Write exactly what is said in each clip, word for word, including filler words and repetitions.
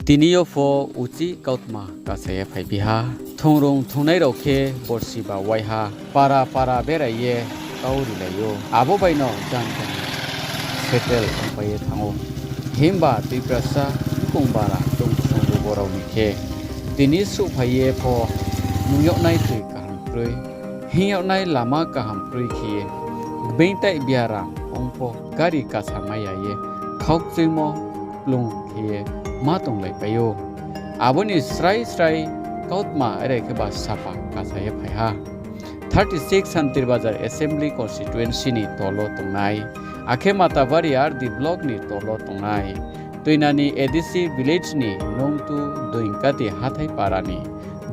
Tini yo pho uchih kautma kasa ye phaiphi ha. Thungrung thungnai rao khe borsi ba waiha para para berai ye kau rilai ou. Abo bai no jang jang settle ongpai ye thanng ou. Himba Tiprasa mkong bara tong songrubo rao ni khe tini suhphai ye pho nung yagnai tui kaham kroi, hing yagnai lama kaham kroi khe ye, gbeingtai biaram ong pho gari kasa mai ya ye, khaukchuimo kplung khe ye ma tonglaipai ou. Abo ni srai srai kautma are khe ba sapa kasa ye phai ha. Thirty six Santirbazar Assembly Constituency ni tol wo tongnai, akhe Matabari R D block ni tol wo tongnai, Tuinani A D C village ni Nungtu Doingkati hathái para ni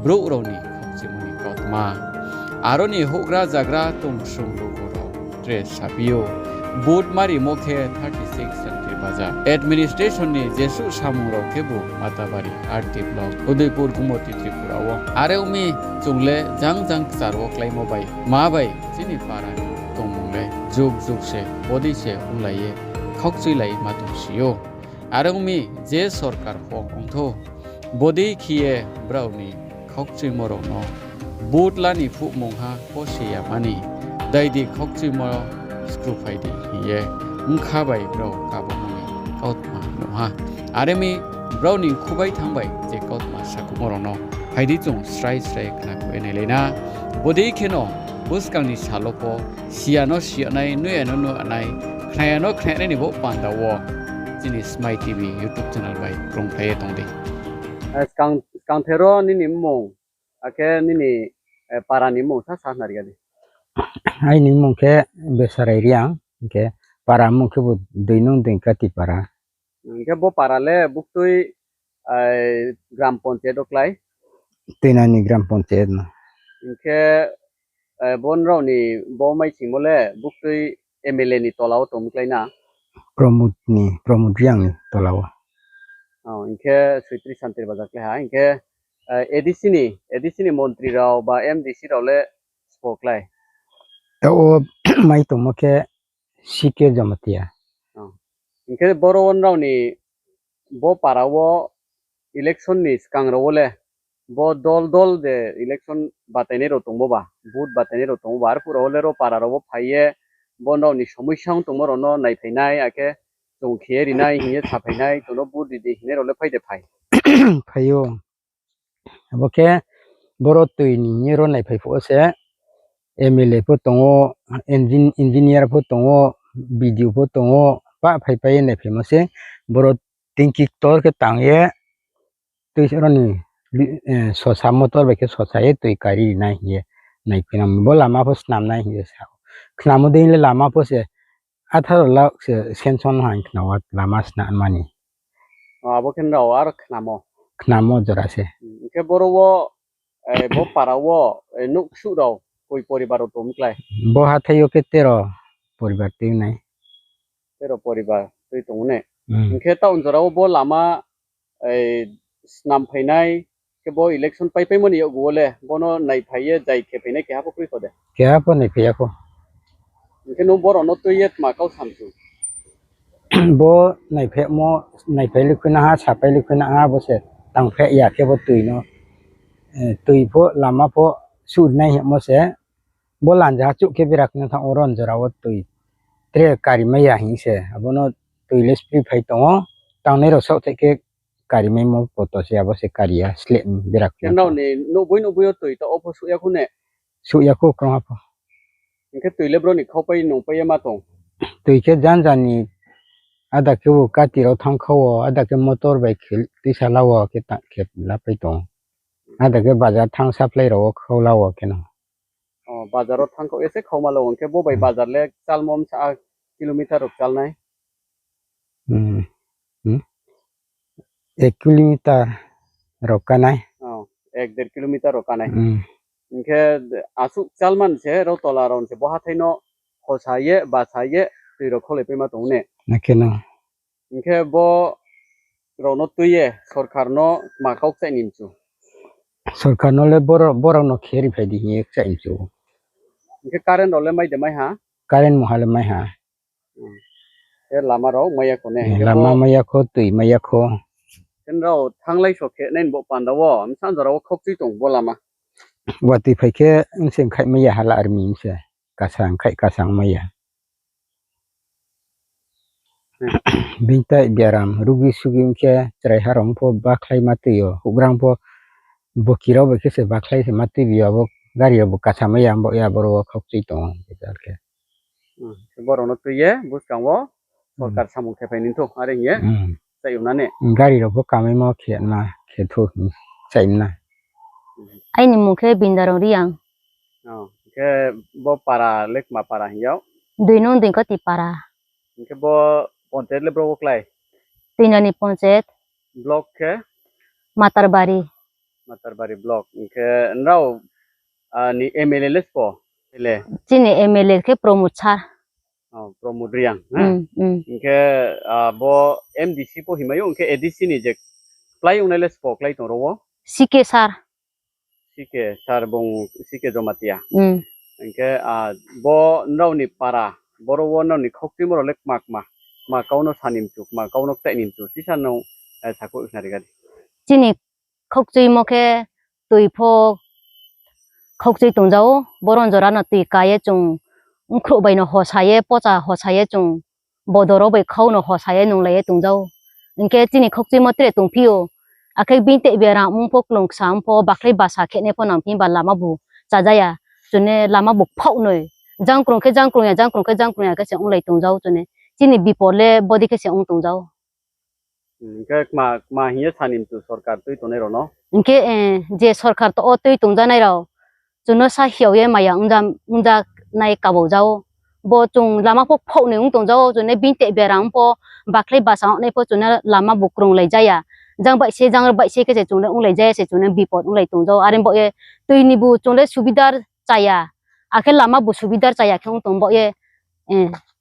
brouh rao ni khaukchuimo ni kautma. Aro ni houhgra zagra tong songrubo rao tre saphi ou. Vote marimo khe thirty six Santirbazar administration ni jesuh samung rao khebu Matabari R D block, Udaipur, Gumoti Tripura wo. Are ong mi, chung le jang jang kchar wo kláimo bai ma bai chini para ni tongmung le jug jug se, bodei se onglai ye khaukchuilai ma tongsi ou. Are ong mi, je sorkar pho ongthou, bodei khe ye brao ni khaukchuimo rao no vote la ni phuhmungha pho se ya mani, dai di khaukchuimo skruphai di hing ye bkha bai brao kabamo ni kautma nuh ha. Are ong mi, brao ni khubai thanng bai je kautma sakhouhmo rao no phai di chung srai srai khna khe nailai na. Bodei kheno buskang ni sal wo pho siya no siya nai, nuh ya no nuh nai, khna ya no khna nai ni bo panda wo chini Smai T V YouTube channel bai krungphlai ye tong di. Skang, skangther wo nini mmung, akhe nini, para ni mmung sa sa khna ri di. Aini mmung khe Besarai Reang, hing khe para mmung khebu Doinung Doingkati para. Hing khe bo para le buktui, gram panchayat wo klái? Tuinani gram panchayat no. Hing khe, bo nrao ni bo maisingmo le buktui M L A ni tola wo tongmi klái na? Pramod ni, Pramod Reang ni tola wo. Hing khe Soitri Santir Bajar klái ha. Hing khe, A D C ni, A D C ni montri rao ba M D C rao le sbo klái? Taoh wo mai tongmo khe C K Jamatia. Hing khe boro wo nrao ni bo para wo election ni skang rao wo le bo dol dol je election batainai rao tongmo ba, vote batainai rao tongmo ba, arphuh rao wo le ro para rao wo phai ye bo nrao ni somosya ong tongmo rao no naiphai nai, akhe chung khe ri nai hing ye saphai nai, chung no vote ri di hingnai rao le phai de phai? Phai ou. Abo khe boro toi ni hing ye ro naiphai phuh wo se M L A pho tong ou, engin-, engineer pho tong ou, B D O pho tong ou, pah phaipai ye naiphaimo se, boro tingki ktor khe tang ye, tui ro ni, sosa motor bai khe sosa ye toi kari ri nai hing ye naiphainang. Bo lama pho snam nai hing ye sa ou. Khnamo dei le lama pho se atharo lakh se sanction haing khna wo lama snam mani. Abo khe nrao aro khnamo? Khnamo jora se. Hing khe boro wo, bo para wo, nouh ksuh rao koi poribar rao tong klái? Bo hathái yo khe tero poribar tui nai. Tero poribar tui tong ne? Hing khe taoh jora wo bo lama snam phainai, khe bo election paipaimo ni yakgu wo le bo no naiphai ye jai khe phainai keha pho kroi kho de? Keha pho naiphai ya kho. Hing khe nung boro no tui ye tma kau samchu? Bo naiphai mo, naiphai le khuina ha, sapai le khuina ha, bo se tangphai ya khe bo toi no, toi pho lama pho suh ri nai hingmo se, bo lanja chouh khe berak no thanng wo ron jora wo toi tre kari mai ya hing se, abo no toi le spri phai tong ou, tangnai rao saohthaih khe kari maimo poto se, abo se kari ya sleh ni berak no. Nrao ni nouhboi nouhboi yo toi taoh wo pho suh ya kho ne? Suh ya kho, krungha pho. Hing khe toi le bro ni khaupai nungpai ye ma tong? Toi khe janja ni, ada khe bo kati rao thanng khau wo, ada khe motor bai khe tuisa la wo khe ta-, khe lapai tong. Ada khe bazar thanng supply rao wo khau la wo khe no. Bazar wo thanng khau ye se khauma la wo, hing khe bo bai bazar le kchalmo bsa kilometer rao kchal nai? Ek kilometer rao ka nai. Ek der kilometer rao ka nai. Hing khe asuh kchalman se rao tola rao se bo hathái no khosa ye, basa ye, toi rao khaulaipaima tong ne? Akhe no. Hing khe bo rao no tui ye sorkar no tma kau kchaih ni mchu? Sorkar no le boro-, borao no khe riphai di hing ye kchaih mchu. Hing khe current rao le mai de mai ha? Current mungha le mai ha. Khe lama rao mai ya kho ne? Lama mai ya kho, toi mai ya kho. Nrao thannglai so khe nai bo panda wo, bsa jora wo khokchui tong bo lama. Watoi phai khe bse khaihmai ya hala army bse. Kasa khaih kasa ongmai ya. Bini tai biaram, rugi sugi ong khe chrai harong pho bakhlai ma tui yo, houhgra pho boki rao bai khe se bakhlai se ma tui bi yo, abo gari rao bo kasa mai ya, bo ya boro wo khokchui tong o, khe. Khe borao no tui ye, buskang wo, sorkar samung khe phai ni thu, are hing ye, chai yo na ne. Gari rao pho kamaimo khe na, khe thu, chai na. Aini mung khe Bindarong Reang. Khe bo para le kma para hing yag? Dui nung dui kati para. Hing khe bo panchayat le bro wo klái? Tuinani panchayat. Block khe? Matarbari. Matarbari block. Hing khe nrao, ni M L A le spo? Chini M L A khe Pramod sir. Pramod Reang, ha? Hing khe, bo M D C pho himai ou, hing khe A D C ni je klái ongnai le spo klái tong ro wo? C K sir. C K sir bung, C K Jamatia. Hing khe, bo nrao ni para, boro wo nrao ni khokchuimo rao le kma kma, kma kau no sa ni mchu, kma kau no kchaih ni mchu, sisa no, sakhouh khnari ga di. Chini khokchuimo khe tui pho khokchui tongja ou, boron jora no tui ka ye chung, bkhrouh bai no hosa ye, pocha hosa ye chung, bodor rao bai khau no hosa ye nunglai ye tongja ou. Hing khe chini khokchuimo tre tongphi ou, akhe bini tei biaram ong pho, klung ksa ong pho, bakhlai basa khenai pho nangphi ba lama bu chaja ya, chung ne lama bu kphaoh noi, jangkrung khe jangkrung ya, jangkrung khe jangkrung ya khe se onglai tongjao chung ne. Chini bipod le bodei khe se ong tongjao. Hing khe kma, kma hing ye sa ni mchu sorkar tui tongnai rao no? Hing khe, je sorkar to wo tui tongjanai rao, chung no sa hiao ye maya ongja, ongja nai kabau jao. Bo chung lama pho kphaoh noi ong tongjao, chung ne bini tei biaram pho, bakhlai basa ongnai pho chung ne lama bu krunglai ja ya. Jang baih se, jang baih se khe se chung le onglai ja ya se chung ne bipod onglai tongjao. Are bo ye tui ni bu chung le subidar cha ya. Akhe lama bu subidar cha ya khe ong tong bo ye,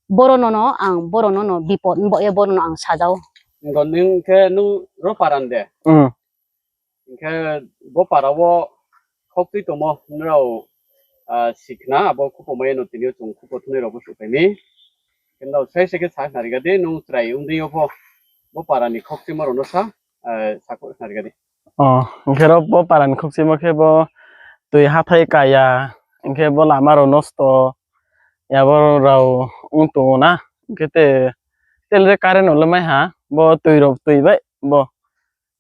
boro no no ang, boro no no bipod bo ye boro no ang sajao. Hing khe nung khe nung ro para ni de? Hing khe bo para wo khokchui tongmo nrao sikhna, abo khupo mai ye no tini yo chung khupo thungnai rao pho souhphai mi. Khe nrao sai sai khe sa khnari ga di, nung chrai ong dei yo pho bo para ni khokchuimo rao no sa, sakhouh khnari ga di. Hing khe ro bo para ni khokchuimo khe bo tui hathái ka ya, hing khe bo lama rao nosto, ya bo rao ong tong ou na, hing khe te, tel je current no le mai ha, bo tui rao tui bai bo.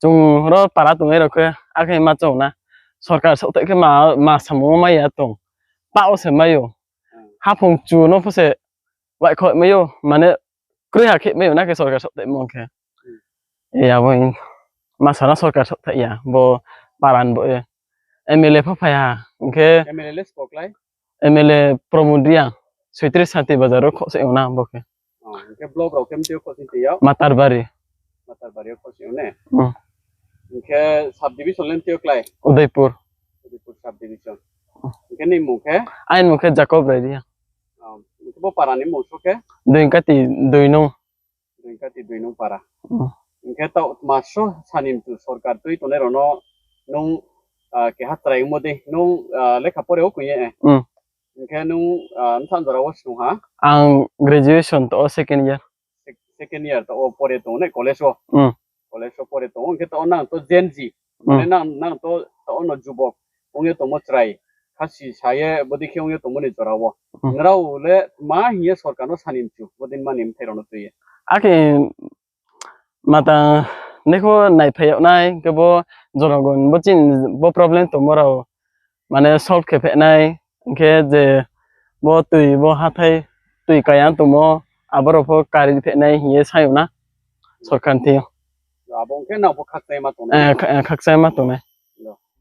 Chung ro para tongnai rao khe akhe ma choung na. Sorkar saohthaih khe ma, ma samung wo mai ya tong. Pah wo se mai ou. Haphung chu no pho se baihkhouh mai ou, mane kroi ha khe mai ou na khe sorkar saohthaihmo khe. Abo ma sa na sorkar saohthaih ya, bo para ni bo ye. M L A pho phai ha, hing khe M L A Pramod Reang, Soitris Santi Bazar wo khoseh ong na bo khe. Matarbari. Hing khe sub division le mtui yo klái? Udaipur. Hing khe nini mung khe? Aini mung khe Jacob Rai Reang. Hing khe bo para ni mung so khe? Doingkati dui nung. Doingkati dui nung para. Hing khe taoh tma so sa ni mchu sorkar tui tongnai rao no nung keha chrai ongmo dei nung lekha pore wo kong ye? Hing khe nung bsa jora wo snung ha? Ang graduation to wo second year. Second year to wo pore tong nai college wo? College wo pore tong ou, hing khe taoh wo nang to Gen Z, mane nang to taoh wo no jubok ong ye tongmo chrai, khasi sa ye bodei khe ong ye tongmo ni jora wo nrao le ma hing ye sorkar no sa ni mchu bodei ma ni mthai rao no tui ye? Akhe matang nei kho naiphai yag nai, hing khe bo jonogon bo chini bo problem tongmo rao mane solve khe phaih nai, hing khe je bo tui bo hathái tui kaya tongmo, abo rao pho kari phaih nai hing ye sa ou na sorkar ni thing yo. Khakchangma tong nai.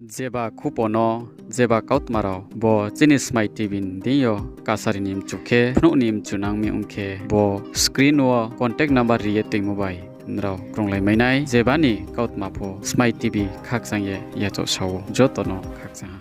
Jeba khupo no, jeba kautma rao bo chini Smai TV ni deing yo kasari ni mchu khe, phnuh ni mchu nang mi ong khe, bo screen wo contact number ri ye toingmo bai nrao krunglai mai nai. Jeba ni kautma pho Smai TV khakchang ye yachaoh sa ou, joto no khakchang ha.